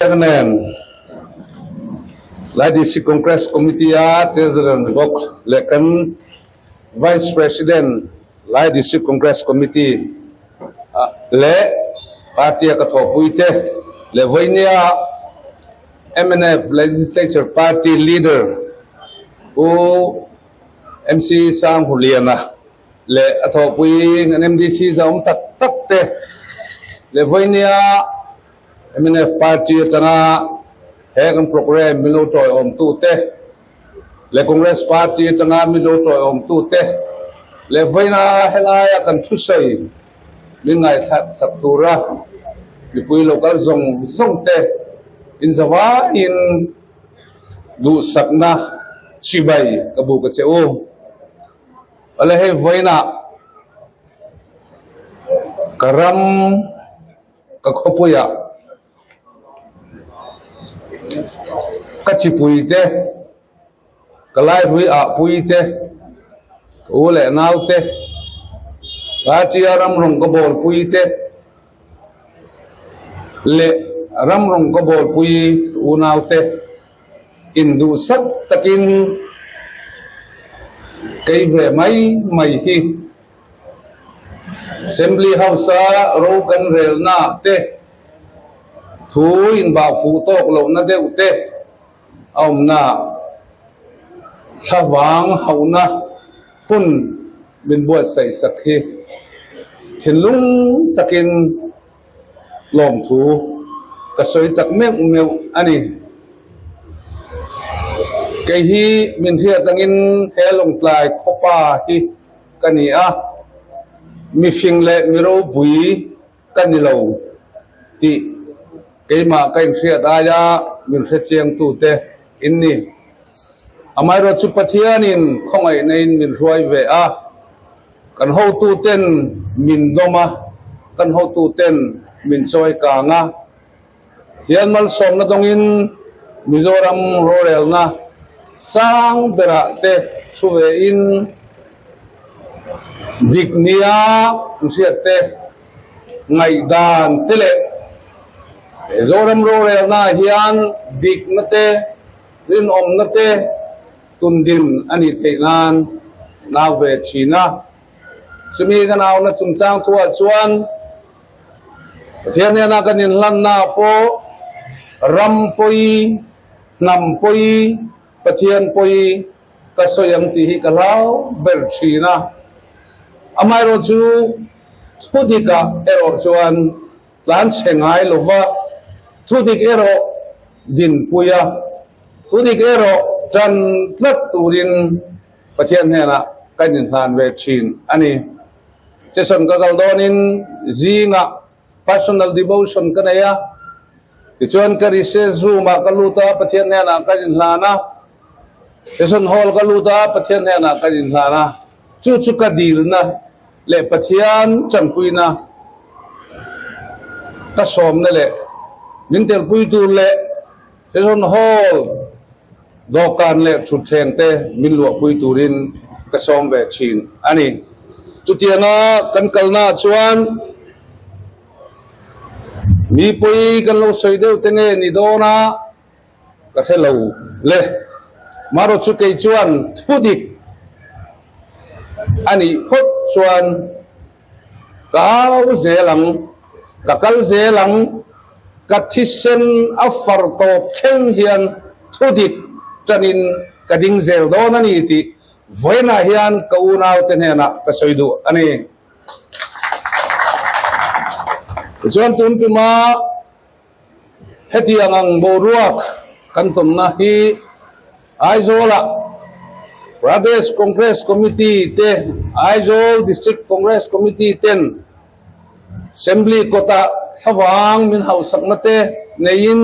Chairman, Lai District Congress Committee a Treasurer ni bawk leh kan Vice President, Lai District Congress Committee leh party a ka thawhpui te leh vawinia mnf Legislature Party Leader Pu MC Sanghurliana leh a thawhpui an MDC zahawm tak tak te leh vawinia mnf Party atanga he kan programme min lo tawiawm tute leh Congress Party atanga min lo tawiawm tute leh vawiina helaia kan thusawi min ngaihthlat sak tura mipui lo kal zawng zawng te inzavaiin duhsakna chibai ka buk a che u. Awle hei vawiinah ka ram ka khawpuiah ka chipui te, ka laihrui ah pui te, ka u leh nau te, party-a ram rawng ka bawl pui te leh ram rawng ka bawl pui ka unau te induhsak takin kei ve mai mai hi. Assembly House-a ro kan relna te, thu inbah fuh tawk lohna deuh te a awmna, thlavang hauhna hun min buatsaih sak hi thinlung takin lawmthu ka sawi tak meuh meuh a ni. Kei hi min hriat angin he Lawngtlai khawpa hi ka ni a, mihring leh mi ropui ka ni lo tih keimah ka inhriat aia min hrechiangtute in ni. Amaherawhchu Pathianin khawngaihna-in min hruai ve a, kan hotuten min dawm a, kan hotuten min chawi kang a, Thian malsawmna dawngin Mizoram rorelna sang berah te thu vein dik nia hriat te, ngaihdan te leh Mizoram rorelna hian dikna te, rinawmna te tundin a nih theih nan nau ve thin a. Chumi ka nauna chungchang thuah chuan Pathian hnenah kan inhlanna pawh ram pawi, hnam pawi, Pathian pawi ka sawi ang tih hi ka hlau ber thin a. Amaherawh chu thudikah erawh chuan tlan chhe ngai lo va, thudik erawh dinpui a, thudik erawh tan tlat turin Pathian hnenah kan inhlan ve thin a ni. Session ka kal dawnin zingah personal devotion ka nei a, tichuan ka recess room ah ka lut a, Pathian hnenah ka inhlan a, session hall ka lut a, Pathian hnenah ka inhlan a, chu chu ka dilna leh Pathian chanpuina ka sawmna leh min telpui tur leh session hall Dawhkan leh thutthleng te min luahpui turin ka sawm ve thin a ni. Chutianga kan kalnaah chuan mipui kan lo sawi deuh te nge ni dawn a ka hre lo le. Marawh chu kei chuan thudik a nih phawt chuan ka au zel ang, ka kal zel ang, ka thisen a far tawp thleng hian thudik tanin ka ding zel dawn a ni tih vawiinah hian ka unaute hnenah ka sawi duh a ni. Tichuan tun tuma Hetiang ang boruak kan tawnna hi Aizawla Pradesh Congress Committee te Aizawl District Congress Committee ten Assembly kawtah thlavang min hauhsakna te neiin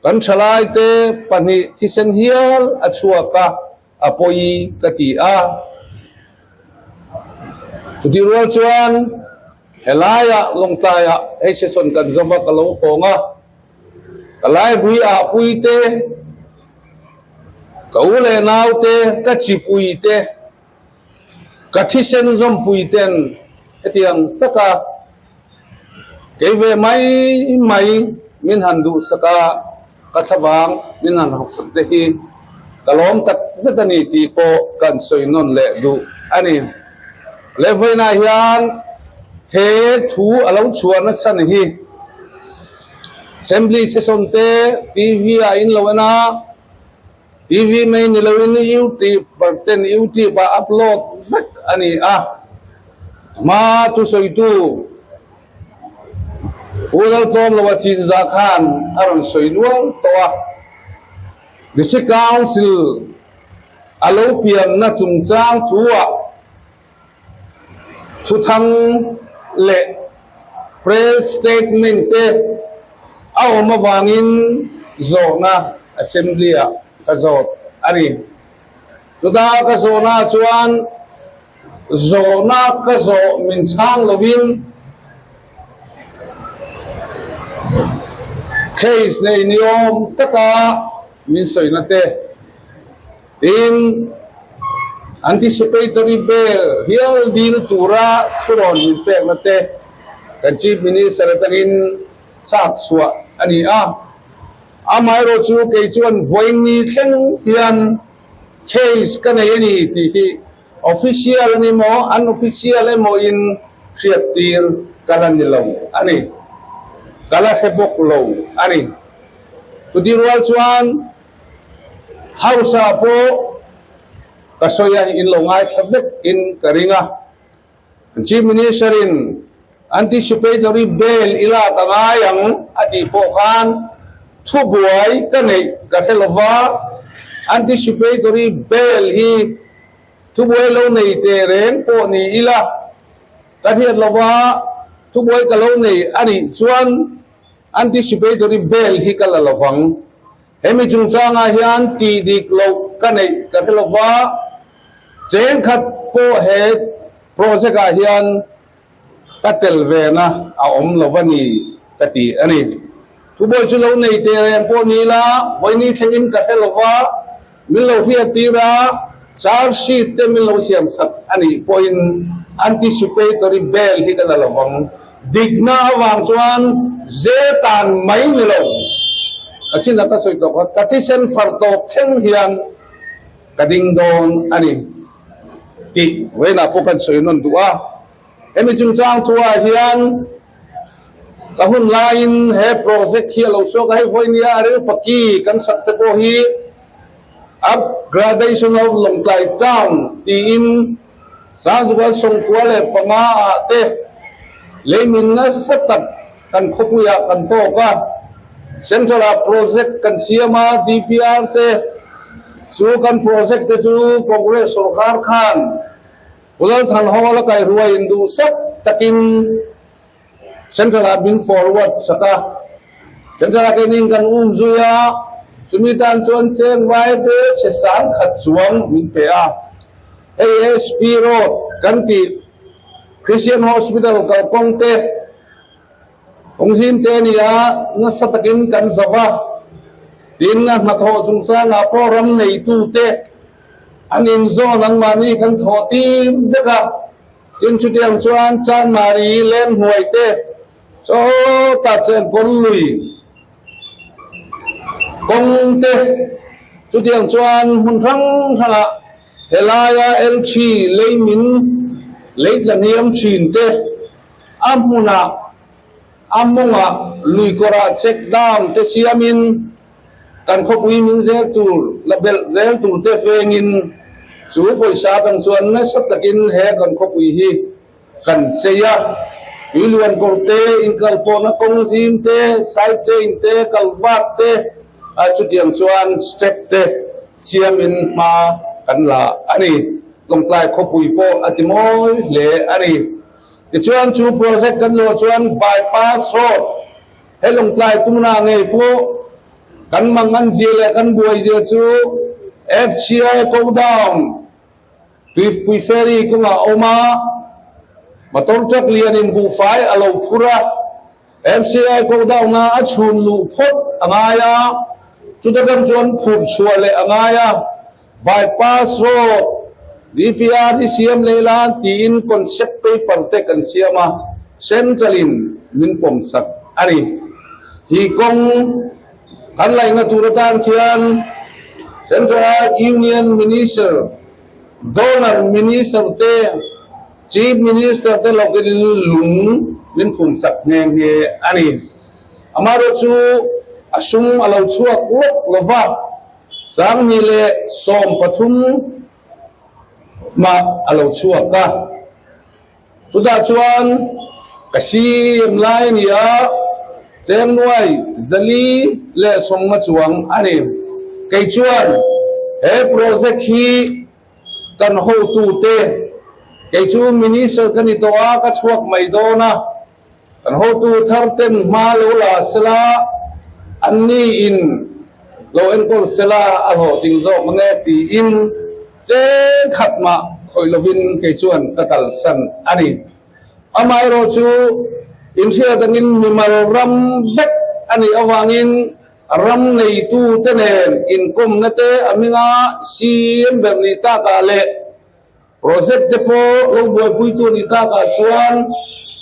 kan thalaite pahnih thisen hial a chhuak a, a pawi ka ti a. Chutih rual chuan helaiah Lawngtlaiah hei session kan zawm a ka lo hawng a, ka library ah pui te, ka u leh nau te, ka chipui te, ka thisen zawmpui ten hetiang taka kei ve mai mai. min han duhsak a, ka thlavang min han hawksak te hi ka lawm tak zet a ni tih pawh kan sawi nawn leh duh a ni. Lehvawiinah hian he thu a lo chhuah nasa ni hi Assembly session te TV ah in lo en a, TV mai ni loin YouTuber ten YouTube ah upload vek a ni a, hma thusawitu Pu Laltlawmloa Chinzah khan a rawn sawi nual tawh a, District Council a lo pianna chungchang thuah thuthang leh press statement te a awm avangin zawhna Assembly-ah ka zawt a ni. Chuta ka zawhna chuan Zawhna ka zawh min chhang lovin case nei ni awm taka min sawina te tin anticipatory bail hial dil tura thurawn min pekna te kan Chief Minister atangin chhak chhuah a ni a. Amaherawhchu kei chuan vawiin thleng hian Case ka nei a ni tih hi official a ni maw, unofficial emaw in hriattir ka la ni lo a ni. Ka la hre bawk lo a ni. Chuti rual chuan House ah pawh ka sawi a, in lo ngaithla vek in ka ring a. Chief Minister in anticipatory bail i lak a ngai ang a tih pawh khan thubuai ka neih ka hre lova, anticipatory bail hi thubuai lo nei teh reng pawh ni ila ka hriat lova, thubuai ka lo nei a nih chuan anticipatory bail hi ka la lovang. Hemi chungchangah hian tih dik loh ka neih ka hre lova, cheng khat pawh he project ah hian ka tel vena a awm lo a ni ka ti a ni. Thubawi chu lo nei teh reng pawh ni ila, vawiini thlengin ka hre lova, min lo hriat tir a, charge sheet te min lo siam sak a nih pawhin anticipatory bail hi ka la lovang. Dikna avang chuan Zetan mai ni lo. Ka chin a ka sawi tawh kha, ka thisen far tawp thleng hian ka ding dawn a ni tih vawiinah pawh kan sawi nawn duh a. Hemi chungchang thuah hian ka hun laiin he project hi a lo chhuak a, hei vawiinia a ril paki kan sak te pawh hi Upgradation of Lawngtlai Town tiin Sangzual 95 ah te leimin nasa tak kan khawpuiah kan tawk a, Central ah project kan siam a, DPR te chu kan project te chu Congress sorkar khan Pu Lalthanhawla la kaihruai in duhsak takin Central ah min forward sak a, Central ah keinin kan um zui a, chumi tan chuan cheng vai te chhe 10,000 chuang min pe a. Hei SP Road kan tih Christian Hospital kalkawng te kawng zim te a ni a, nasa takin kan zo va, tin a hnathawh chungchangah pawh ram neitute an inzawn anmahni kan thawh tir vek a. Tin chutiang chuan Chanmari leng hnuai te sawtah chengkawl lui kawng te chutiang chuan hmun hrang hrangah helaia LT leimin lei tla hniam thin te a hmunah a mawngah lui kawrah check dam te siamin Kan khawpui min zel tur la belh zel tur te vengin chu pawisa kan chuan nasa takin he kan khawpui hi kan chei a. Tuiluan kawr te, inkalpawhna kawng zim te, side drain te, kalvat te, chutiang chuan step te siamin hma kan la a ni. Lawngtlai khawpui pawh a ti mawi hle a ni. Tichuan chu project kan luah chuan bypass road He Lawngtlai tumna ngei pawh kan mangan zia leh kan buai zia chu FCI go down Tuipui ferry kawngah a awm a, motor truck lianin buhfai a lo phur a, FCI go down a a chhun luh phawt a ngai a, chuta kan chuan phurh chhuah leh a ngai a, bypass road DPR hi siam leh la tiin concept paper te kan siam a, central in min pawm sak a ni. Hi kawng kan laihna tur atan khian Central Union Minister, Donor Minister te, Chief Minister te lawkin lung min phum sak nghe nghe a ni. Amaherawhchu a sum a lo chhuak lawk lova, 2013 mah a lo chhuak a. Chutah chuan ka siam lai a ni a, cheng nuai 450 chuang a ni. Kei chuan he project hi kan hotute, kei chu minister ka ni tawh a, ka chhuak mai dawn a, kan hotu thar ten hma lo la sela, an ni in lo enkawl sela a hlawhtling zawk nge tiin cheng khat mah khawih lovin kei chuan ka kalsan a ni. Amaherawh chu inhriat angin mimal ram vek a nih avangin ram neitute nen inkawmna te a hminga siam ber nih takah leh Project te pawh lo buaipuitu ni takah chuan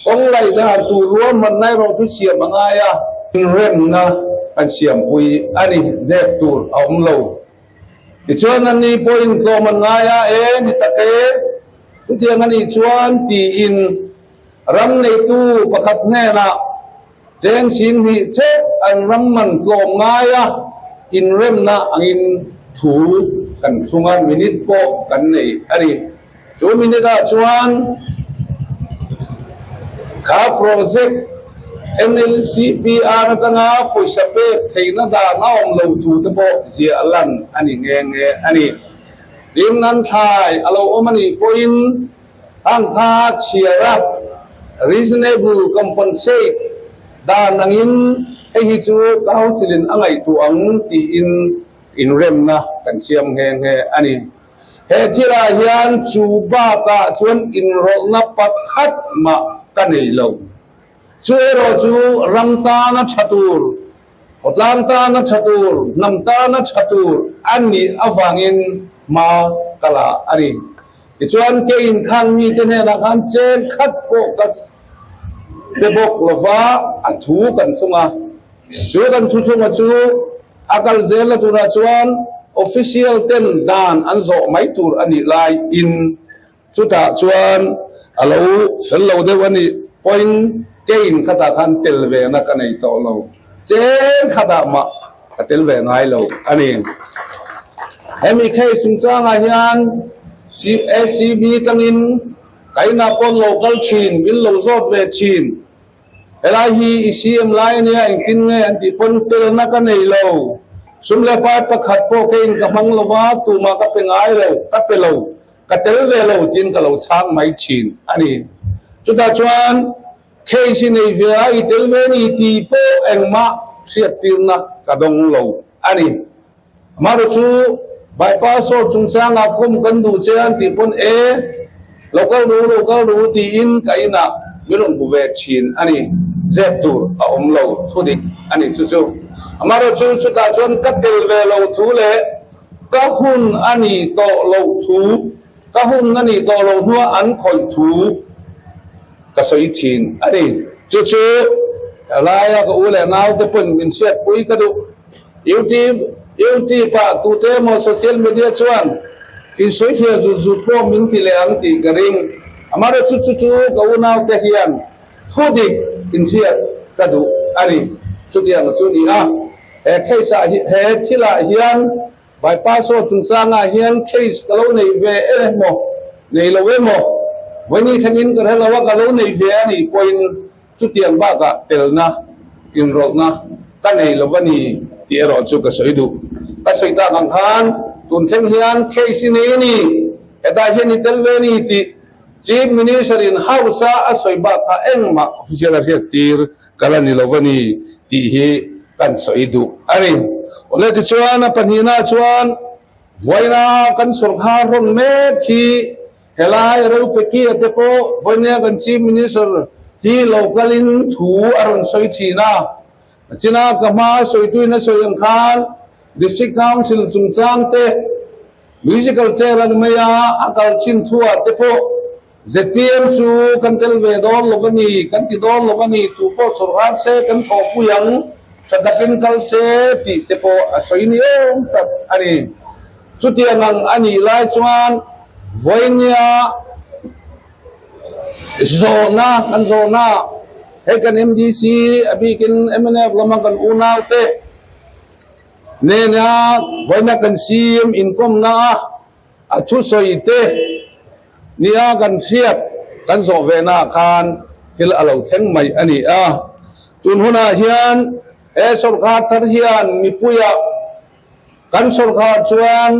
kawng laih dan tur ruahmanna erawh chu siam a ngai a. Inremna kan siampui a ni, zep tur a awm lo. Tichuan anni pawhin tlawm an ngai a, e ni tak e, chutiang a nih chuan tiin ram neitu pakhat hnenah cheng 20 cheuh an ram man tlawm ngai a, inremna angin thu kan thlung a, minute pawh kan nei a ni. Chu minute ah chuan kha project NLCPR atanga pawisa pek theihna dan a awm lo thu te pawh ziah lan a ni nghe nghe a ni. Tin, an thlai a lo awm a nih pawhin hang kha chhiar a, reasonable compensate dan angin hei hi chu council in a ngaihtuah ang tiin inremna kan siam nghe nghe a ni. He thilah hian chu bakah chuan inrawlhna pakhat mah ka nei lo. Chu erawh chu ram tana tha tur, khawtlang tana tha tur, hnam tana tha tur a nih avangin hma ka la a ni. Tichuan keiin khan mite hnenah khan cheng khat pawh ka pe bawk lova a thu kan thlung a. Chu kan thuthlunga chu a kal zelna turah chuan official ten dan an zawh mai tur a nih laiin Chutah chuan a lo fel lo deuh a nih pawhin kein khatah khan tel ve na ka nei tawh lo. Cheng khatah mah ka tel ve ngai lo a ni. Hemi case chungchangah hian ACB tangin kaina pawn lo kal thin, min lo zawt ve thin. Helai hi i CM lai a nia engtin nge an tih pawn telna ka nei lo. Sum leh pai pakhat pawh keiin ka hmang lo va, tumah ka pe ngai lo, ka pe lo. Ka tel ve lo tiin ka lo chhang mai thin a ni. Chutah chuan case i nei ve a, i tel ve ni tih pawh engmah hriattirna ka dawng lo a ni. Amaherawh chu bypass road chungchangah khawm kan duh che an tih pawn e, lo kal ru, lo kal ru tiin ka inah min rawn bu ve thin a ni. Zep tur a awm lo thudik a ni chu chu. Amaherawh chu chutah chuan ka tel ve lo thu leh Ka hun a nih tawh loh thu, ka hun a nih tawh loh hnua an khawih thu ka sawi thin a ni. Chu chu laia ka u leh naute pawn min hriatpui ka duh. YouTube, YouTube ah tute emaw social media chuan insawi fiah zut zut pawh min ti leh ang tih ka ring. Amaherawhchu chu chu ka unaute hian Thudik inhriat ka duh a ni. Chutiang chu ni a, he case ah he thil ah hian bypass road chungchang ah hian case ka lo nei ve emaw nei lo emaw vawiini thlengin ka hre lo a, ka lo nei ve a nih pawhin chutiang bakah telna inrawlhna ka nei lo a ni tih erawh chu ka sawi duh. Ka sawi tak ang khan tun thleng hian case i nei a ni, hetah hian i tel ve a ni tih Chief Minister in House a a sawi bak kha engmah official a hriat tir ka la ni lo a ni tih hi kan sawi duh a ni. Awle tichuan a pahnihna chuan vawiina kan sawrkar rawn mek hi helai Ropeki te pawh vawiina kan Chief Minister hi lo kalin thu a rawn sawi thin a. China ka hma sawituin a sawi ang khan District Council chungchang te Musical chair an mai a, a kal chin thuah te pawh zpm chu kan tel ve dawn lo a ni, kan ti dawn lo a ni, tu pawh sawrkar se kan thawhpui ang. Tha takin kal se tih te pawh a sawi ni awm tak a ni. Chutiang ang a nih lai chuan vawinia zawhna kan zawhna hei kan MDC a bikin mnf lama kan unaute nena vawiina kan CM inkawmna a a thusawi te nia kan hriat kan zawh ve naah khan thil a lo thleng mai a ni a. Tun hunah hian he sawrkar thar hian mipuia kan sawrkar chuan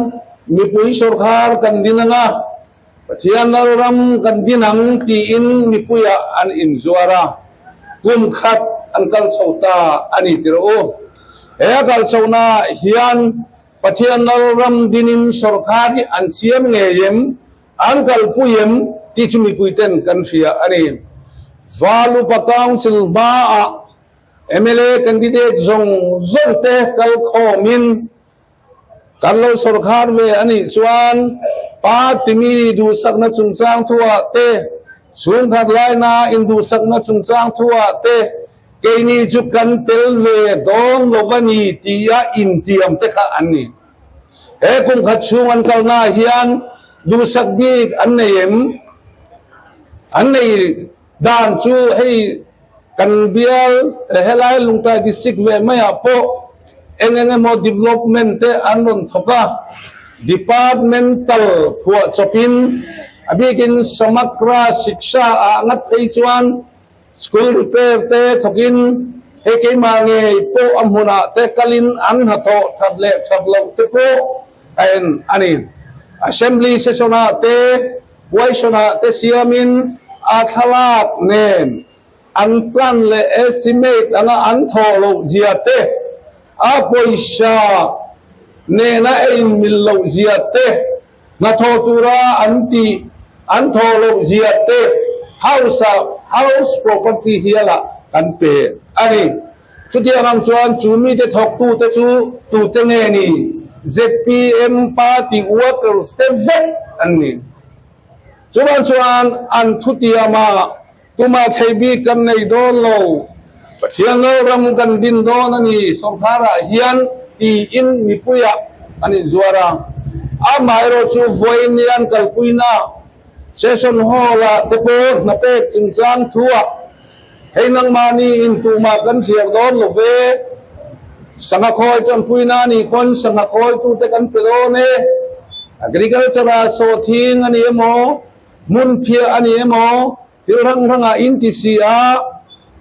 mipui sawrkar kan din ang a, Pathian Lalram kan din ang tiin mipuia an inzuar a, kum khat an kal chho ta a ni tirh u. He a kal chhohnaah hian Pathian Lalram dinin sawrkar hi an siam ngei em, an kalpui em tih chu mipuiten kan hria a ni. Valupa Council hmaah mla candidate zawng zawng te kal khawmin kan lo sawrkar ve a nih chuan party mi duhsakna chungchang thuah te, chhungkhat laina induhsakna chungchang thuah te, Keini chu kan tel ve dawn lo a ni tia intiam te kha an ni. He kum khat chhung an kalnaah hian duhsak bik an nei em? An nei dan chu hei kan bial helai Lungtlai District ve maiah pawh eng eng emaw development te an rawn thawk a, departmental phuah chawpin a bikin Samagra Shiksha ah ngat phei chuan School repair te thawkin hei keimah ngei pawh a hmunah te kalin an hnathawh that leh that loh te pawh a en a ni. Assembly session ah te question ah te siamin a thlalak nen an plan leh estimate anga an thawh loh zia te, a pawisa nena a inmil loh zia te, Hnathawh tura an tih an thawh loh zia te house ah house property hial ah kan pe a ni. Chutiang ang chuan chu mite thawktute chu tute nge ni? Zpm party workers te vek an ni. Chuvang chuan an thutiam ah tumah thei bik kan nei dawn lo, Pathian Lalram kan din dawn a ni sawrkar ah hian tiin mipui ah an inzuar a. Amaherawh chu vawiin an kalpuina session hall ah te pawh hna pek chungchang thu ah hei nangmahni in tumah kan thliar dawn lo ve, sangha khawi tanpuina a nih pawn sangha khawitute kan pe dawn e, agriculture ah sawhthing a ni emaw, Hmun phiah a ni emaw, thil hrang hrangah in ti si a,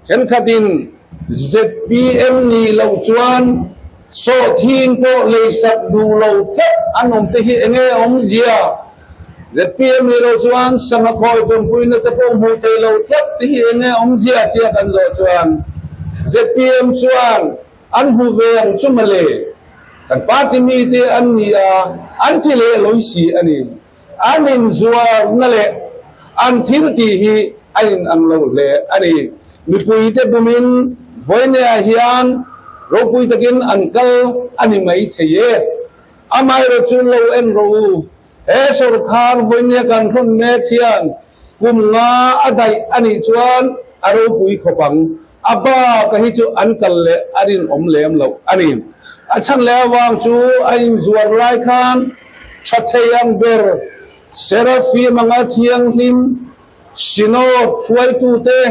thenkhatin zpm nih loh chuan sawhthing pawh leisak duh lo tlat an awm te hi enge awmzia? Zpm nih loh chuan sangha khawi tumpuina te pawh hmuh theih loh tlat te hi enge awmzia tia kan zawh chuan zpm chuan an hmu ve ang chu mawle, kan party mite an ni a, an ti leh lawi si a ni. An inzuarna leh an thil tih hi a inang lo hle a ni. Mipuite bumin vawineah hian ropui takin an kal a ni mai thei e. Amaherawh chu lo en rawh u, he sawrkhar vawinia kan hrawn mek hian kum nga a daih a nih chuan a ropui khawp ang. A bak a hi chu an kal leh a rinawm lem loh a ni. A chhan leh avang chu a inzuar lai khan tha thei ang ber Seraphim anga thianghlim Synod hruaitute,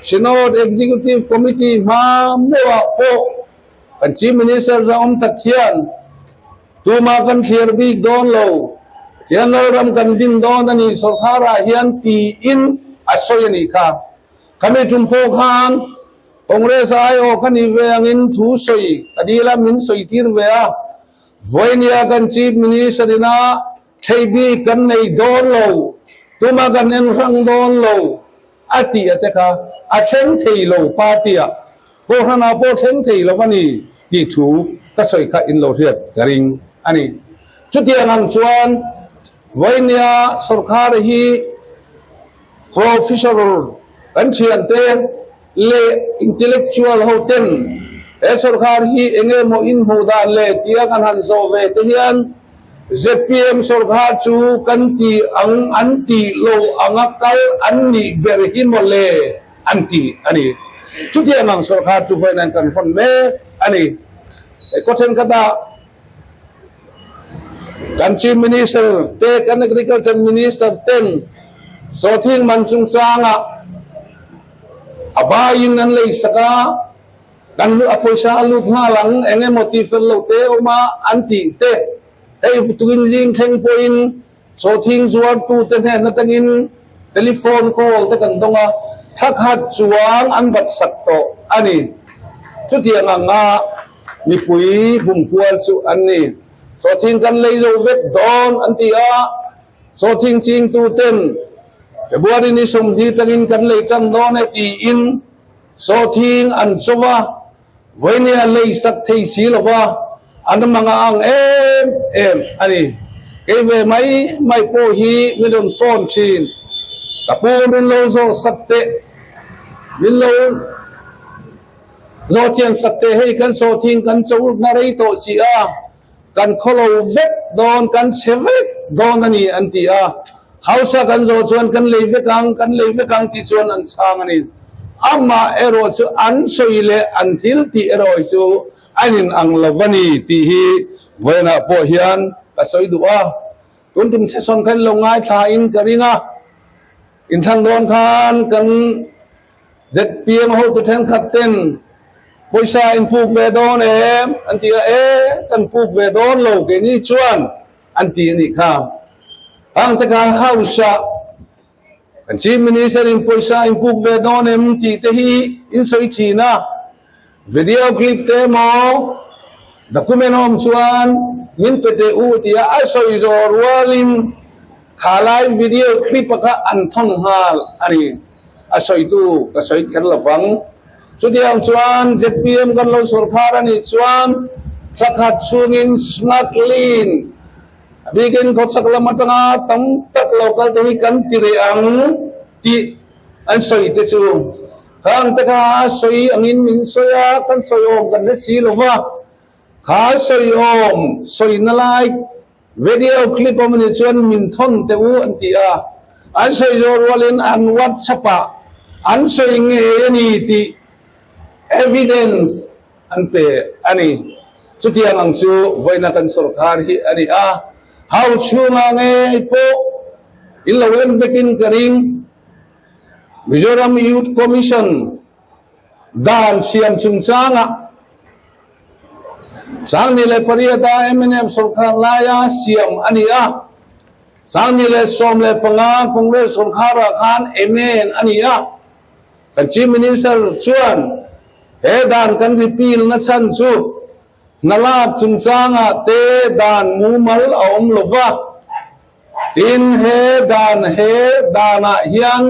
Synod Executive Committee hma meuhah pawh kan Chief Minister zahawm tak hian tumah kan thlir bik dawn lo, Pathian Lalram kan din dawn a ni sawrkharah hian tiin a sawi a nih kha. Khami tum pawh khan Congress aiawh ka nih ve angin thu sawi ka dil a, min sawi tir ve a. Vawinia kan Chief Minister ina thei bik kan nei dawn lo, tuma kan en hrang dawn lo a tih a te kha a thleng thei lo party ah Kohhran ah pawh thleng thei lo a ni tih thu ka sawi kha in lo hriat ka ring a ni. Chutiang ang chuan Vawinia sorkar hi Professor kan thiante leh intellectual ho ten he sorkar hi enge maw in hmuh dan le tia kan han zawh ve te hian zpm sorkar chu kan ti ang an tih lo anga kal an nih ber hi maw le an ti a ni. Chutiang ang sawrkar chu vawiin kan hawn mek a ni. He khaw thenkhatah kan Chief Minister te, kan Agriculture Minister ten sawhthing man chungchangah a baiin an lei sak a, kan a pawisa a lut nghal ang, eng emaw tih fel lo te awm a an tih te, hei tuin zing thleng pawhin Sawhthing zuartute hnen atangin telephone call te kan dawng a, thla khat chuang an bat sak tawh a ni. Chutiang anga mipui bumkual chu an ni. Sawhthing kan lei zo vek dawn an ti a, sawhthing chingtuten February ni 20 tangin kan lei tan dawn e tiin sawhthing an chaw a, Vawinia lei sak thei si lova an manga ang em em a ni. Kei ve mai mai pawh hi min rawn phone thin. Ka pu min lo zawh sak teh, min lo zawh chian sak teh hei kan sawhthing kan cho na rei tawh si a, kan khawlo vek dawn, kan chhe vek dawn a ni an ti a. Hausa kan zawh chuan kan lei vek ang, kan lei vek ang tih chuan an chhang a ni. Amah erawh chu an sawi leh an thil tih erawh hi chu an inang lo va ni tih hi vawiinah pawh hian ka sawi duh a. Tun tum session kha in lo ngaithla in ka ring a, inthlan dawn khan kan ZPM hotu thenkhat ten pawisa in puk ve dawn em? An ti a, e kan puk ve dawn lo keini chuan an ti a nih kha. Hang te kha House ah kan Chief Minister in pawisa in puk ve dawn em tih te hi in sawi thin a, video clip te emaw document a awm chuan min pe teh u tia a sawi zawh rualin khalai video clip a kha an thawn nghal a ni. A sawitu ka sawi kher lo vang. Chutiang chuan zpm kan lo sawrkhar a nih chuan thla khat chhungin smuggling a bikin khawchhak lam atanga tam tak lo kal te hi kan ti reh ang tih an sawi te chu khang te kha a sawi angin min sawi a, kan sawi awm kan hre si lo va, kha sawi awm sawina lai Video clip awm anih chuan min thawn teh u an ti a, an sawi zawh rualin an WhatsApp ah an sawi ngei a ni tih evidence an pe a ni. Chutiang ang chu vawiina kan sawrkar hi a ni a, hau chhungah ngei pawh in lo en vekin ka ring. Mizoram Youth Commission dan siam chungchangah 2008-a mnf sawrkar laia siam a ni a, 2015 Congress sawrkarah khan amend a ni a. Kan Chief Minister chuan he dan kan repeal na chhan chu hnalak chungchangah te dan mumal a awm lo va, tin he dan he danah hian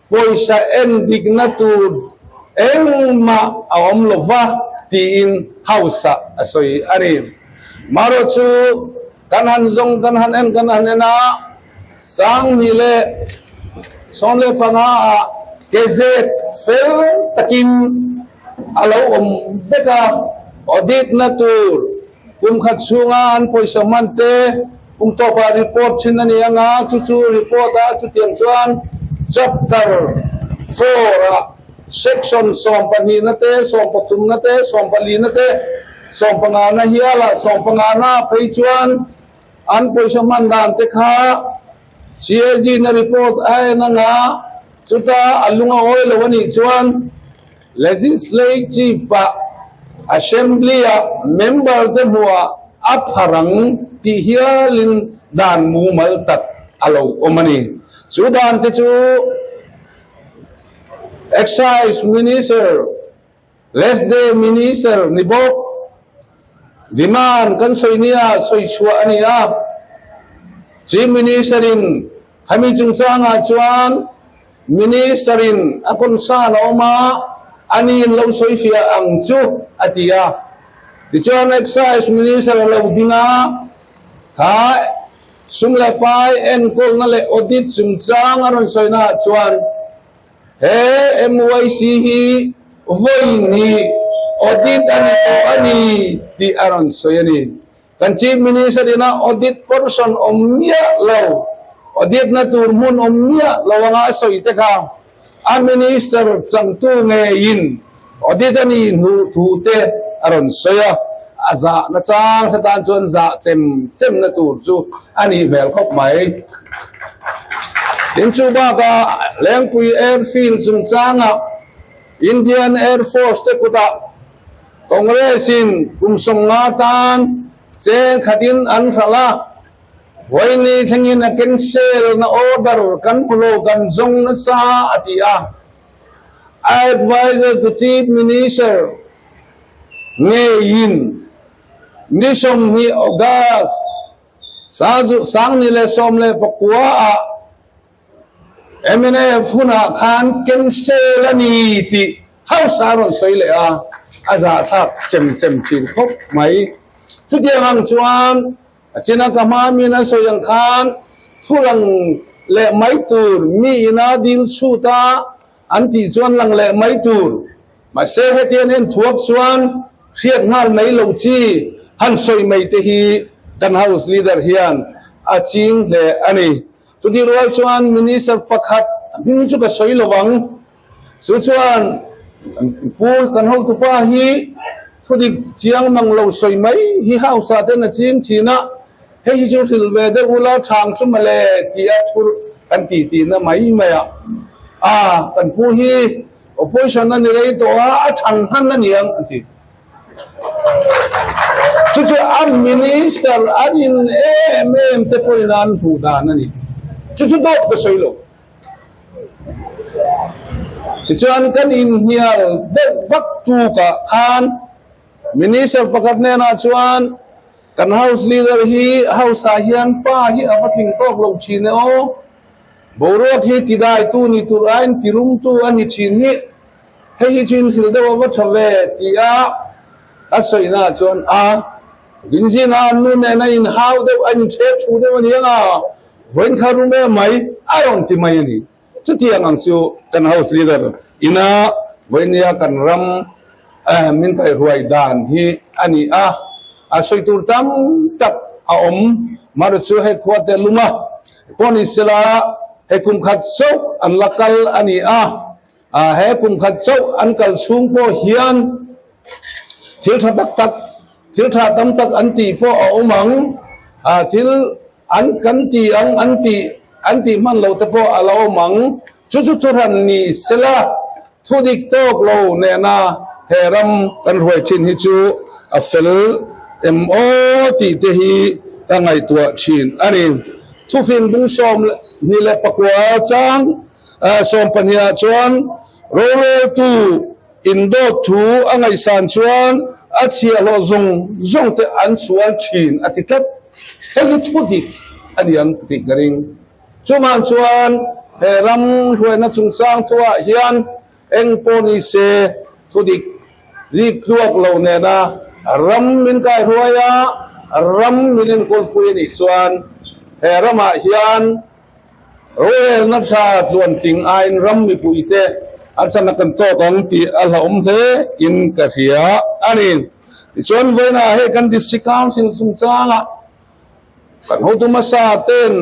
Pawisa en dikna tur engmah a awm lo va tiin House-ah a sawi a ni. Marawh chu kan han zawng kan han en kan han en a, 2015 ah gazette fel takin a lo awm vek a, audit na tur kum khat chhunga an pawisa hman te kum tawpah report thin a ni ang a, chu chu report a chutiang chuan chapter 4 ah section 12 na te, 13 na te, 14 na te, 15 na hial ah 15 na phei chuan an pawisa hman dan te kha CAG na report a en ang a, chuta a lung a awi lo a nih chuan Legislative ah Assembly ah member te hmuhah a phar ang tih hialin dan mumal tak a lo awm a ni. Chu dan te chu Excise Minister, Lesde Minister ni bawk demand kan sawi nia sawi chhuah a ni a. Chief Minister in khami chungchangah chuan Minister in a concern a awm a, a ni in lo sawi fiah ang chu a ti a. Tichuan Excise Minister a lo ding a, kha sum leh pai enkawlna leh audit chungchang a rawn sawi naah chuan he MYC hi vawiin hi audit a ni tawh a ni tih a rawn sawi a ni. Kan Chief Minister ina audit portion awm miah lo, audit na tur hmun awm miah lo anga a sawi te kha. A minister changtu ngeiin audit a nih hnuh thu te a rawn sawi a, a zahna chang hre tan chuan zah chem chemna tur chu a nih hmel khawp mai. Tin chu bakah Lengpui Airfield chungchangah Indian Air Force te kutah Congress in kum 50 tan cheng khatin an hralh a, Vawiini thlengin a cancel na order kan hmu lo kan zawng nasa a ti a. Adviser to Chief Minister ngeiin ni 20 August 2019 ah mnf hunah khan cancel a ni tih hausa a rawn sawi leh a, a zahthlak chem chem thin khawp mai. Chutiang ang chuan A china ka hma min an sawi ang khan thu lang leh mai tur mi ina dil chhut a an tih chuan lang leh mai tur. Mahse hetiang en thuak chuan hriat nghal mai lo chi han sawi mai te hi kan House Leader hian a ching hle a ni. Chutih rual chuan Minister pakhat hming chu ka sawi lovang. Chu chuan Pu kan hotupa hi thudik chiang mang lo sawi mai hi hausa ten a ching thin a, hei hi chu hrilh ve deuh ula thang chu mawle tih a thur kan tih tihna mai mai a. A kan pu hi opposition a ni rei tawh a, a than hman a niang an ti. Chu chu a minister an in em em te pawhin an hmuh dan a ni. Chu chu dawt ka sawi lo. Tichuan kan inhnial deuh vak tukah khan Minister pakhat hnenah chuan kan House Leader hi House ah hian pa hi a va tling tawk lo thin e aw, boruak hi tidaitu ni tur aiin tirumtu a ni thin hi, hei hi chu inhrilh deuh a va tha ve ti a a sawina chuan a Rinzina nu nen a inhau deuh a inchhe thu deuh a ni ang a. Vawiin kha rum em mai a rawn ti mai a ni. Chutiang ang chu kan House Leader ina vawiinia kan ram min kaihruai dan hi a ni a. A sawi tur tam tak a awm. Mahre chu hei khua te lum a pawh ni sela hei kum khat chauh an la kal a ni a. He kum khat chauh an kal chhung pawh hian thil tha tak tak, thil tha tam tak an tih pawh a awm ang. Thil An kan ti ang, an ti, an tih hman lo te pawh a lo awm ang. Chu chu thuhran ni sela, thu dik tawk lo nena he ram kan hruai thin hi chu a fel em aw tih te hi ka ngaihtuah thin a ni. Thufing bung 29 chang 12 ah chuan roreltu indawt thu a ngaihsan chuan a chhiahhlawh zawng zawng te an sual thin a ti tlat. Hei hi thu dik a ni ang tih ka ring. Chungah chuan he ram hruaina chungchang thuah hian eng pawh ni se thu dik rik tluak lo nena ram min kaihruai a, ram min enkawlpui a nih chuan he ramah hian rorelna tha tluantling aiin ram mipuite an sana kan tawk ang tih a hlauhawm hle in ka hria a ni. Tichuan vawiinah hei kan District Council chungchangah kan hotu hmasa ten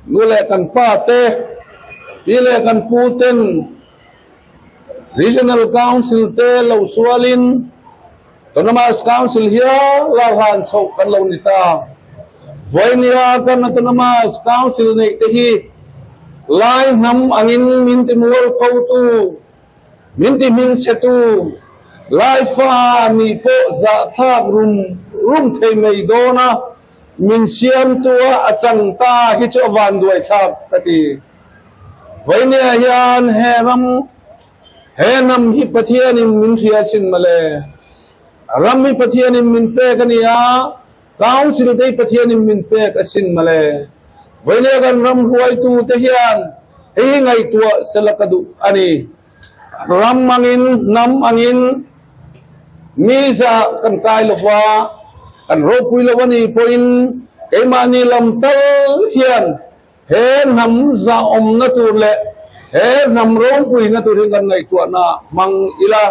nu leh kan pa te, pi leh kan pu ten Regional Council te lo sualin Autonomous Council hial a hlan chhoh kan lo ni ta. Vawiinia kan Autonomous Council neih te hi Lai hnam angin min ti mual photu, Min ti hming che tu Laifa nih pawh zahthlak rum rum thei mai dawn a, min siamtu a a chang ta hi chu a van duai thlak ka ti. Vawinia hian he ram, he hnam hi Pathianin min hria sin mawle. Ram hi Pathianin min pek a ni a, Council te hi Pathianin min pek a sin mawle. Vawinia kan ram hruaitu te hian hei hi ngaihtuah sela ka duh a ni. Ram angin, hnam angin mi zah kan kai lo va, kan ropui lo a ni pawhin keimahni lam tal hian he hnam zahawmna tur leh he hnam ropuina tur hi kan ngaihtuahna hmang ila.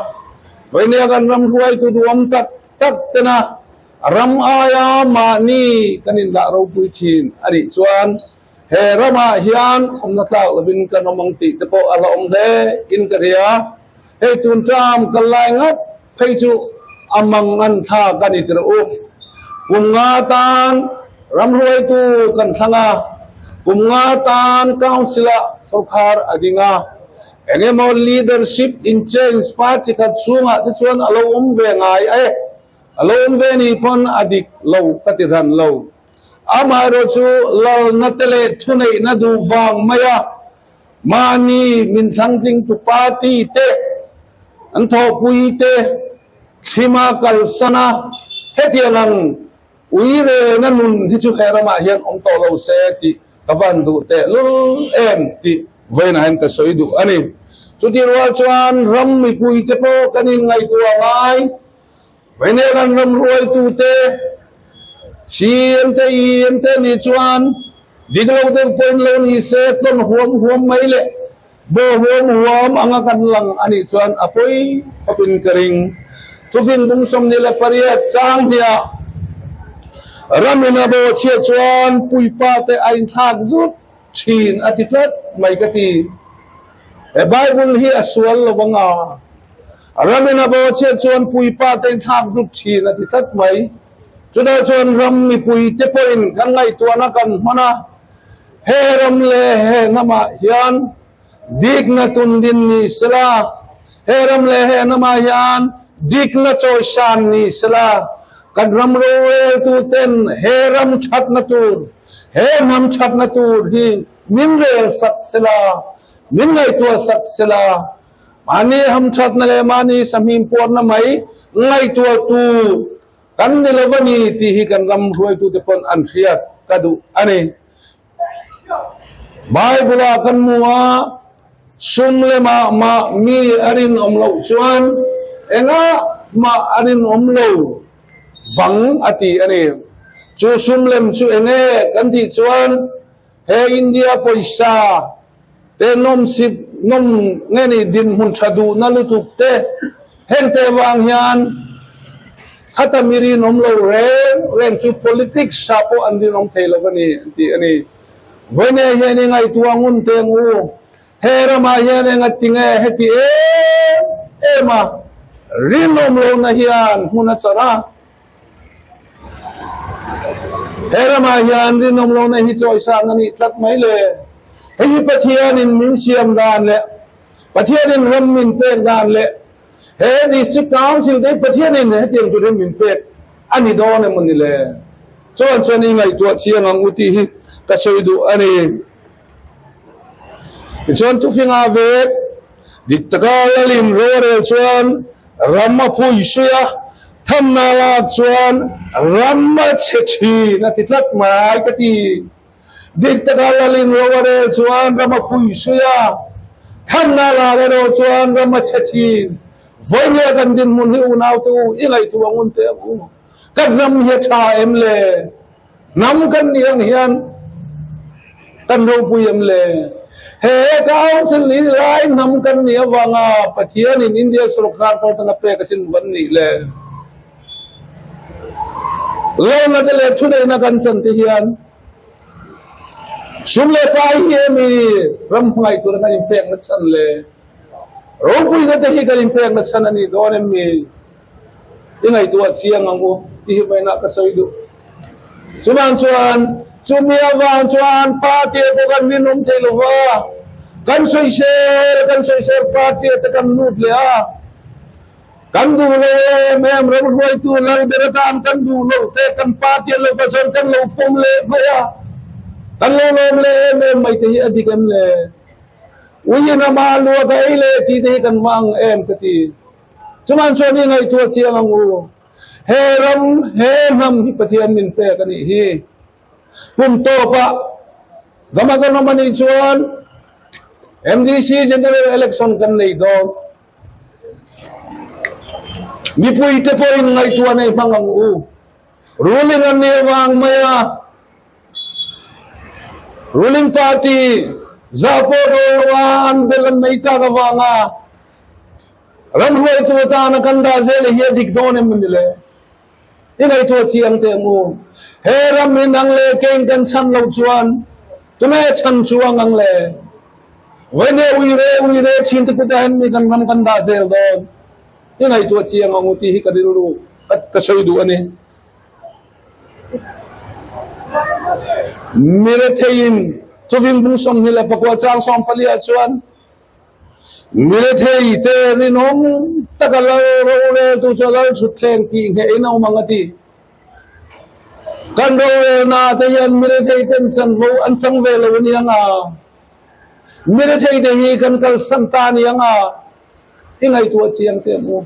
Vawinia kan ram hruaitu duhawm tak tak tena ram aia mahni kan indah ropui thin a nih chuan. He ramah hian awmna tlak lovin kan awm ang tih te pawh a la awm hle in ka hria. Hei tun term kal lai ngat phei chu a mang an thlak a ni tirh u. Kum nga tan ramhruaitu kan thlang a, kum nga tan council-ah sawrkhar a ding a. Eng emaw leadership in change party khat chhungah te chuan a lo awm ve ngai e. A lo awm ve ni pawn a dik lo ka ti hran lo. Amaherawh chu lalna te leh thuneihna duh vang maia mahni min thlangtlingtu party te an thawhpui te thlima kalsan a, hetiang ang uirena nun hi chu he ramah hian awm tawh lo se tih ka van duh tehlul em tih vawiinah hian ka sawi duh a ni. Chutih rual chuan ram mipuite pawh kan inngaihtuah ngai. Vawiinah kan ram ruaitute CM te EM te nih chuan dik lo deuh pawhin lo ni se tlawn huam huam mai leh baw huam huam anga kan lang a nih chuan a pawi khawpin ka ring. Thufin bung 28 chang hniah ramin a baw chhiat chuan puipa te a inthlak zut thin a ti tlat mai ka ti. He Bible hi a sual lo anga ramin a baw chhiat chuan puipa te inthlak zut thin a ti tlat mai. Chutah chuan ram mipui te pawhin kan ngaihtuahna kan hman a, he ram leh he hnamah hian dikna tun din ni sela, he ram leh he hnamah hian dikna chawisan ni sela, kan ram roreltu ten he ram thatna tur, he hnam thatna tur hi min rel sak sela, min ngaihtuah sak sela, mahni hamthatna leh mahni sahmim puarna mai ngaihtuah tur kan ni lo a ni tih hi kan ram hruaitute pawn an hriat ka duh a ni. Bible-ah kan hmu a, sum lemah mah mi a rinawm loh chuan engah mah a rinawm lo vang a ti a ni. Chu sum lem chu enge kan tih chuan he India pawisa te nawmsip nawm nge ni dinhmun tha duhna lutuk te heng te avang hian khata mi rinawm lo reng reng chu politics ah pawh an rinawm thei lo a ni an ti a ni. Vawiin hian i ngaihtuah ngun teng u, he ramah hian enga tinge heti em em a rinawm lohna hian hmun a char a, He ramah hian rinawm lohna hi chawisang a nih tlat mai le. Hei hi Pathianin min siam dan leh Pathianin ram min pek dan leh he District Council te hi Pathianin hetiang turin min pek a ni dawn emaw ni le? Chuan chuan i ngaihtuah chiang ang u tih hi ka sawi duh a ni. Tichuan thufingah vek dik taka lalin rorel chuan ram a phui sui a, thamna lak chuan ram a chhe thin a ti tlat mai ka ti. Dik taka lalin rorel chuan ram a phui sui a, thamna lak erawh chuan ram a chhe thin. Vawinia kan dinhmun hi unaute u i ngaihtuah ngun teh ang u. Kan ram hi a tha em le? Hnam kan nih ang hian kan ropui em le? He council ni lai hnam kan nih avanga Pathianin India sorkar pawh tanga pek asin van nih le? Lohna te leh thuneihna kan chan te hian sum leh pai hi emi ram hmangaih tura kan inpekna chhan le? Ropuina te hi kan inpekna chhan a nih dawn em ni? I ngaihtuah chiang ang u tih hi vawiinah ka sawi duh. Chuvang chuan chumi avang chuan party ah pawh kan rinawm thei lo va, kan sawisel kan sawisel party ah te kan lut leh a, kan duh lo em em ram hruaitu lal ber atan kan duh loh te kan party an lo kal chuan kan lo pawm leh mai a, kan lo lawm leh em em mai te hi a dik em le? Uiin ama luat a ei leh tih te hi kan hmang em ka ti. Chuman chuan i ngaihtuah chiang ang u. He ram, he hnam hi Pathian min pek a nih hi. Kum tawpah gama kan awm a nih chuan MDC General Election kan nei dawn. Mipuite pawhin ngaihtuah nei hmang ang u. Ruling an nih avang mai a Ruling Party zah pawh dawn lo a an bel an nei tak avanga Ram hruaitu atana kan dah zel hi a dik dawn em ni le? I ngaihtuah chiang teh ang u. He ram hi nang leh keng kan chhan lo chuan. Tunge chhan chuang ang le? Vawinia uire uire thin te kutah hian mi kan ram kan dah zel dawn. I ngaihtuah chiang ang u tih hi ka rilru ka sawi duh a ni. Miretheiin chuving bung 24 chang 14 ah chuan Mirethei te rinawm taka lal roreltu chu lal thutthleng tih nghehin a awm ang a ti. Kan rorelna te hian mirethei ten chanvo an chang ve lo a ni ang a, mirethei te hi kan kalsan ta a ni ang a, i ngaihtuah chiang teh ang u.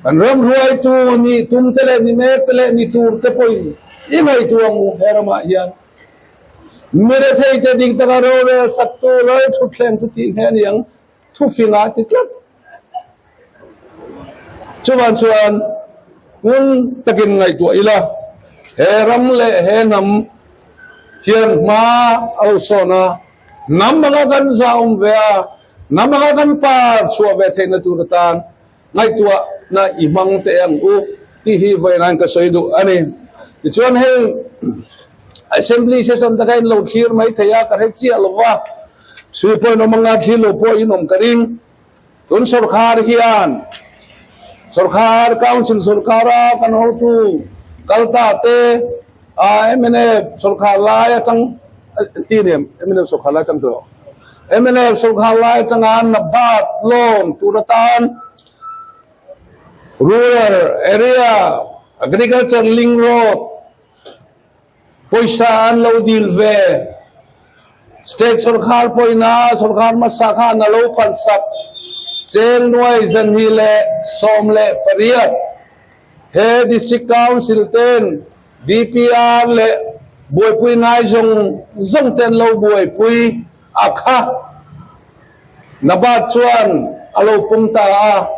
Kan ram hruaitu ni tum te leh ni mek te leh ni tur te pawhin i ngaihtuah ang u he ramah hian. Mirethei te dik taka rorel saktu lal thutthleng chu tih nghe a ni ang, thufingah ti tlat. Chuvang chuan ngun takin ngaihtuah ila, he ram leh he hnam hian hma a lo sawn a, hnam anga kan zahawm ve a, hnam anga kan par chhuah ve theihna tur atan ngaihtuahna i hmang teh ang u tih hi vawiin ka sawi duh a ni. Tichuan hei Assembly session te kha in lo thlir mai thei a, ka hre chiah lo va, sui pawh in awm anga thlir lo pawh in awm ka ring. Tun sorkar hian sorkar council sorkara kan hotu kalta te mnf sorkar lai atang ti nem mnf sorkar lai atang tawh mnf sorkar lai atanga nabat loan tur atan rural area agriculture link road Pawisa an lo dil ve. State sorkar pawina sorkar hmasa khan a lo phalsak cheng nuai 218. He District Council ten DPR leh buaipui ngai zawng zawng ten lo buaipui a kha. Nabat chuan a lo pawm ta a.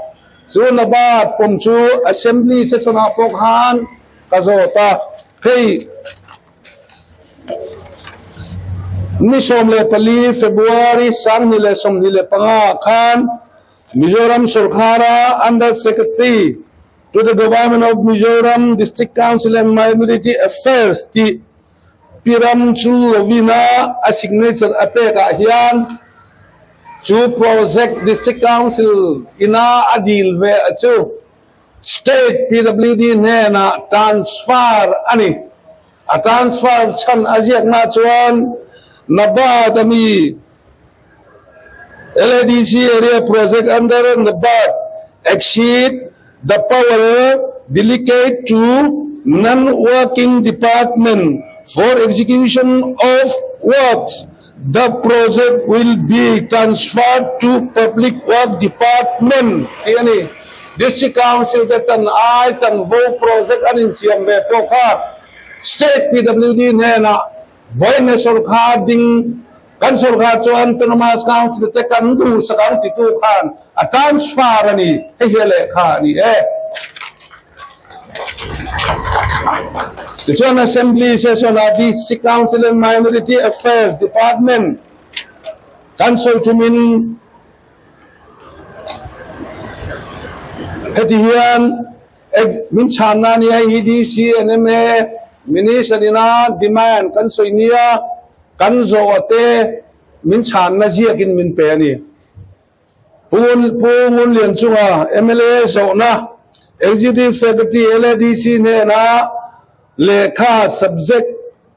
Chu Nabat pawm chu Assembly session ah pawh khan Ka zawt a, hei ni 14 February 2025 khan Mizoram sorkara Under Secretary to the Government of Mizoram District Council and Minority Affairs tih Pi Ramchullovina a signature a pekah hian chu project District Council ina a dil ve a chu. State PWD hnenah transfer a ni. A transfer chhan a ziakna chuan NABARD a mi LADC area project under NABARD exceed the power delegate to non-working department for execution of works. The project will be transferred to Public Work Department tih a ni. District Council te chan ai chanvo project an insiam ve pawh kha State PWD hnenah vawiin sorkar ding kan sorkar chuan Autonomous Council te kan duhsak ang titu khan a transfer a ni. Hei hi a lehkha a ni e. Tichuan Assembly Session ah District Council and Minority Affairs Department kan sawi thumin heti hian min chhanna a ni a, hei hi DC and MA Minister ina demand kan sawi nia kan zawh te min chhanna ziakin min pe a ni. Pu Ngunlian chunga mla zawhna Executive Secretary LADC hnena lehkha Subject,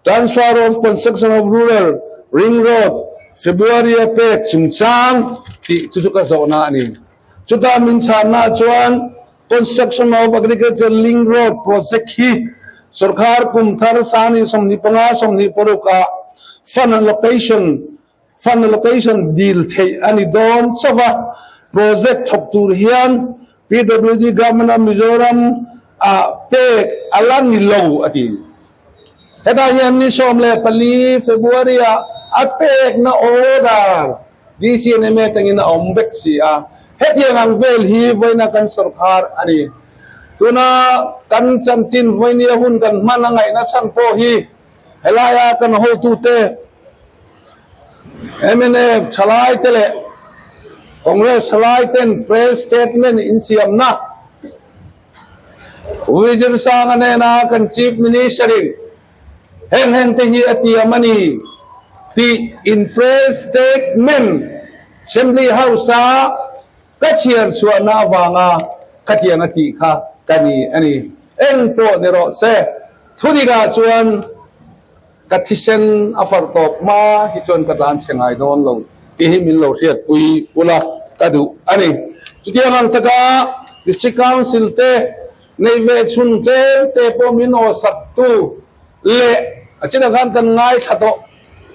Transfer of Construction of Rural Ring Road February a pek chungchang tih chu chu ka zawhna a ni. Chuta min chhanna chuan Construction of Agriculture Link Road Project hi sorkar kum thar sani 25 26 ah fund allocation Fund allocation dil theih a ni dawn chauh a, project thawk tur hian PWD Government of Mizoram ah pek a la ni lo a ti. Hetah hian ni 14 February ah a pekna order DCNMA atangin a awm vek si a, hetiang ang vel hi vawiina kan sorkar a ni. Tuna kan chanchin vawinia hun kan hman a ngaihna chhan pawh hi Helaia kan hotute mnf thalaite leh Congress thalaiten press statement insiamna Wijirsanga nena kan Chief Minister-in heng heng te hi a tiam a ni. tih in press statement Assembly House-a ka chhiar chhuahna avanga khatiang a tih kha ka ni a ni. Eng pawh ni rawh se, thudikah chuan ka thisen a farh tawp hma hi chuan ka tlan chhe ngai dawn lo tih hi min lo hriatpui ula ka duh a ni. Chutiang ang taka District Council te nei ve chhun tlem te pawh min awsak tu leh a chinah khan kan ngaithla tawh.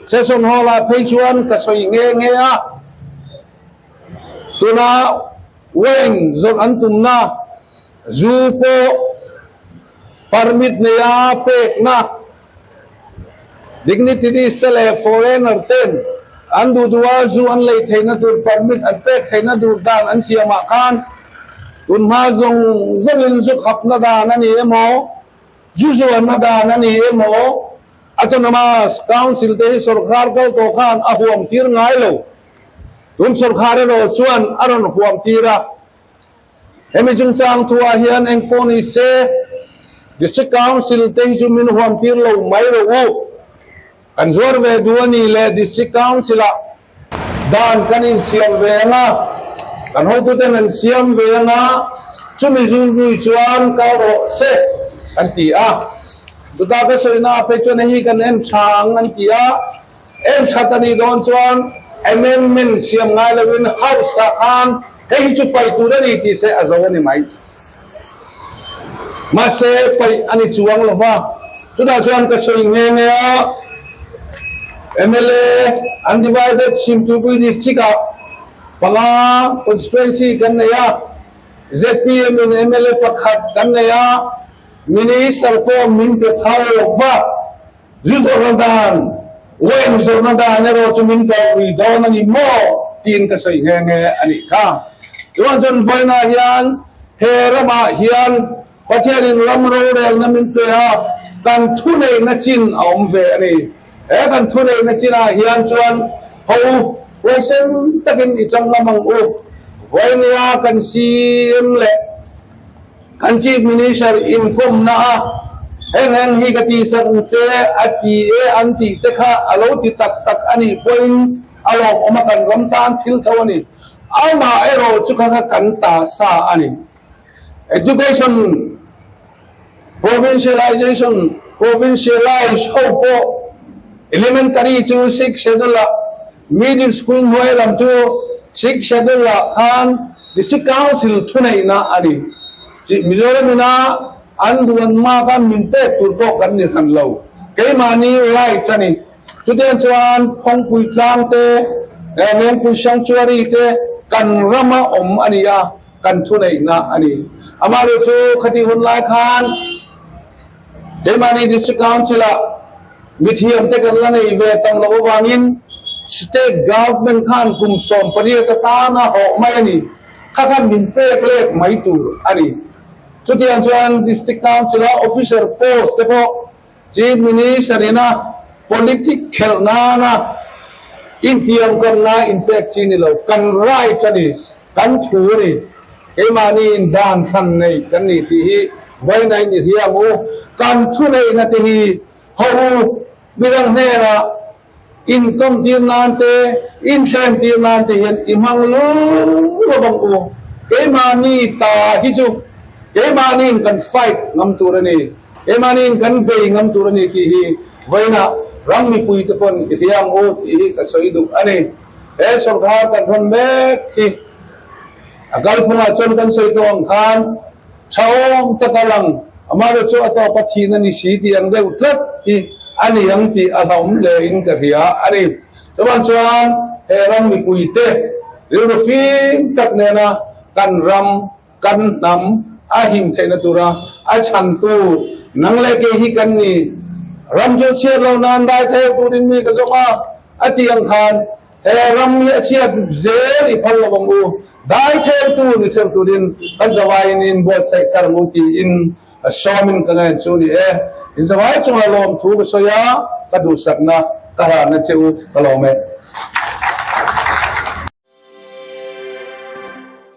Session Hall ah phei chuan ka sawi nghe nghe a, tuna wine zawrh an tumna zu pawh permit neia pekna dignitaries te leh foreigner ten an duh duh a zu an lei theihna tur permit an pek theihna tur dan an siamah khan tunhma zawng zawngin zu khapna dan a ni emaw Zu zuarna dan a ni emaw, Autonomous Council te hi sorkar kal tawh khan a huam tir ngai lo. Tun sorkar erawh chuan a rawn huam tir a. Hemi chungchang thuah hian eng pawh ni se, District Council te hi chu min huam tir lo mai rawh u. Kan zuar ve duh a ni leh District Council-ah dan kan insiam ve ang a, kan hotuten an siam ve ang a, chumi zulzui chuan kal rawh se an ti a. Chutah ka sawina ah phei chuan hei hi kan en tha ang an ti a, en that a nih dawn chuan amendment siam ngai loin House-ah khan hei hi chu paih tur a ni tih se a zo a ni mai. Mahse, paih a ni chuang lo va, chutah chuan ka sawi nghe nghe a, mla Undivided Simtupui District-ah panga constituency kan nei a, zpm in mla pakhat kan nei a, Minister pawh min pe phal lo va, zu zawrhna dan, wine zawrhna dan erawh chu min kalpui dawn a ni maw? tiin ka sawi nghe nghe a nih kha. Chuan chuan vawiinah hian he ramah hian Pathianin ram rorelna min pe a, kan thuneihna chin a awm ve a ni. He kan thuneihna chinah hian chuan ho u, huaisen takin i tang ngam ang u. Vawiinia kan CM leh Kan Chief Minister inkawmna a heng heng hi ka tihsak ang che a ti e an tih te kha a lo ti tak tak a nih pawhin a lawmawm a, kan ram tan thil tho a ni. Amah erawh chu kha kha kan ta sa a ni. Education Provincialization, Provincialize ho pawh Elementary chu Sixth Schedule ah, Middle School hnuai lam chu Sixth Schedule ah khan District Council thuneihna a ni. Mizoram ina an duan mak a min pek tur pawh kan ni hran lo. Keimahni right a ni. Chutiang chuan Phawngpui tlang te, Vengpui Sanctuary te kan rama awm a ni a, kan thuneihna a ni. Amaherawhchu chu khati hun lai khan keimahni District Council-ah mithiam te kan la nei ve tam loh avangin State Government khan kum 18 atana hawh mai a ni. Kha khan min pek lek mai tur a ni. Chutiang chuan District Council-a Officer post te pawh Chief Minister ina politic khelh nana intiamkamna inpek chi ni lo, kan right a ni, kan thu a ni, keimahni in dan hran nei kan ni tih hi vawiin i hria ang u. Kan thu neihna te hi ho u, midang hnenah intawmtir nan te, inthlem tir nan te hian i hmang lo lo ang u. Keimahni ta hi chu keimahniin kan fight ngam tur a ni, keimahniin kan bei ngam tur a ni tih hi vawiinah ram mipuite pawn i hria ang u tih hi ka sawi duh a ni. He sorkar kan rawn mek hi a kalphungah chuan kan sawi tawh ang khan Ṭhaawm tak a lang, amaherawhchu chu a tawp a thihna ni si tih ang deuh tlat hi a ni ang tih a hlauhawm hle in ka hria a ni. Chuvang chuan he ram mipuite rilru fim tak nena kan ram, kan hnam a him theihna tura a chhantu nang leh kei hi kan ni. Ram chu chhiat lo nan dai thei turin mi ka zawng a, a tih ang khan He ram hi a chhiat zel i phal lo ang u, dai theutu ni theuh turin kan zavaiin in buatsaih thar ang u tiin sawmin ka ngain chu ni e. In zavai chunga lawmthu ka sawi a, ka duhsakna ka hlahna che u ka lawm e.